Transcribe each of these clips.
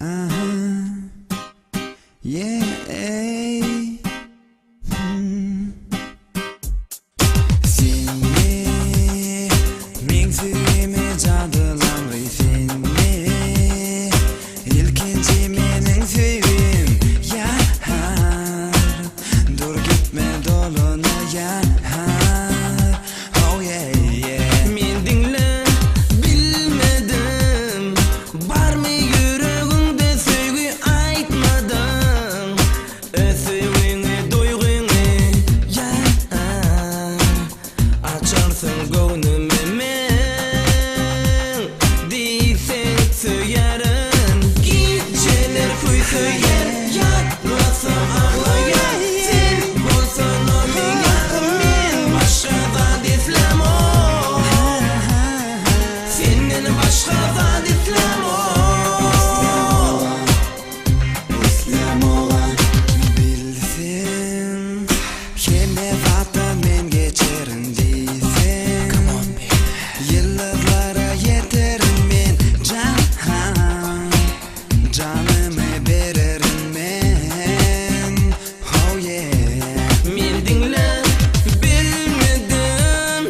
Aha Yeah ey Hmm Senmi meň söýgimi jadylangy senmi Ilkinji meniň söýgim ýar Dur gitme dolana ýar Oh yeah yeah Men diňle bilmedim Barmy ýüregiňde söýgi aýtmadyň Öz söýgiňi duýgyňy ýar Açarsyň göwnümi meň Diýseň söýerin Gijeler küýseýän Ýatlasam aglaýan Sen bolsana meň ýarym Men başga zat islämok Senden başga zat islämok. Islämok-a Bilseň hemme zatdan men geçerin diýseň Ýyldyzlara ýeterin men jan Janymy bererin men Oh yeah. Men diňle bilmedim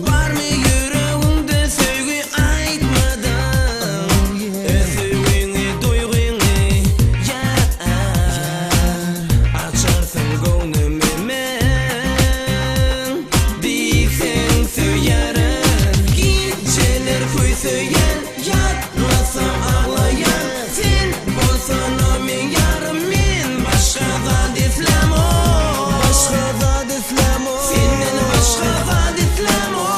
Barmy ýüregiňde söýgi aýtmadyň Öz söýgiňi duýgyňy ýar Açarsyň göwnümi meň Diýseň söýerin Gijeler küýseýän Ýatlasam aglaýan Sen bolsana meň ýarym Men başga zat islämok Başga zat islämok Senden başga zat islämok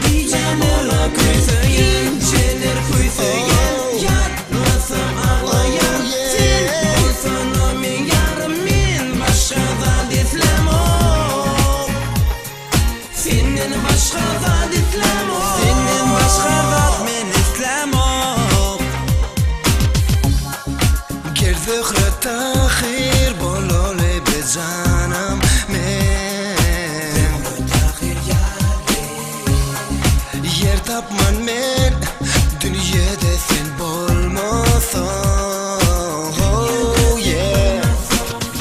Gijeler küýseýän Gijeler küýseýän Ýatlasam aglaýan Sen bolsana meň ýarym Men başga zat islämok Senden başga zat islämok. Senden başga zat men islämok. Gel Zöhre Tahyr bolaly biz janam men. Zöhre Tahyr ýary. Ýer tapman men dünýede sen bolmasaň oh yeah.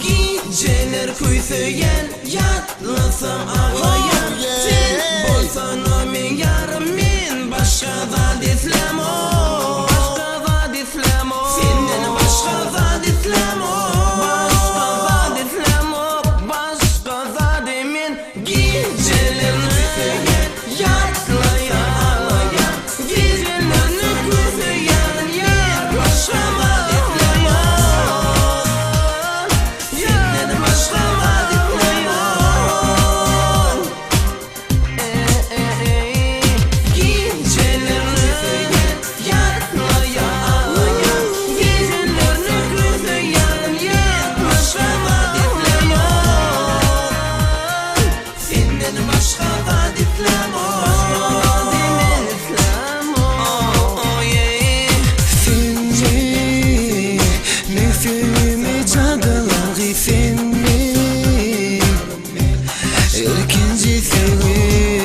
Gijeler küýseýän Ýatlasam aglaýan Sen bolsana meň ýarym Men başga zat islämok Başga zat islämok Senden başga zat islämok Başga zat islämok Başga zady men Gijelerni ýatlaýan aglaýan Gijelerni küýseýän Men başga zat islämok Senden başga zat islämok Gijelerni ýatlaýan aglaýan Gijelerni küýseýän Men başga zat islämok Senden başga zat islämok Senmi meň söýgimi jadylangy senmi Ilkinji söýgim.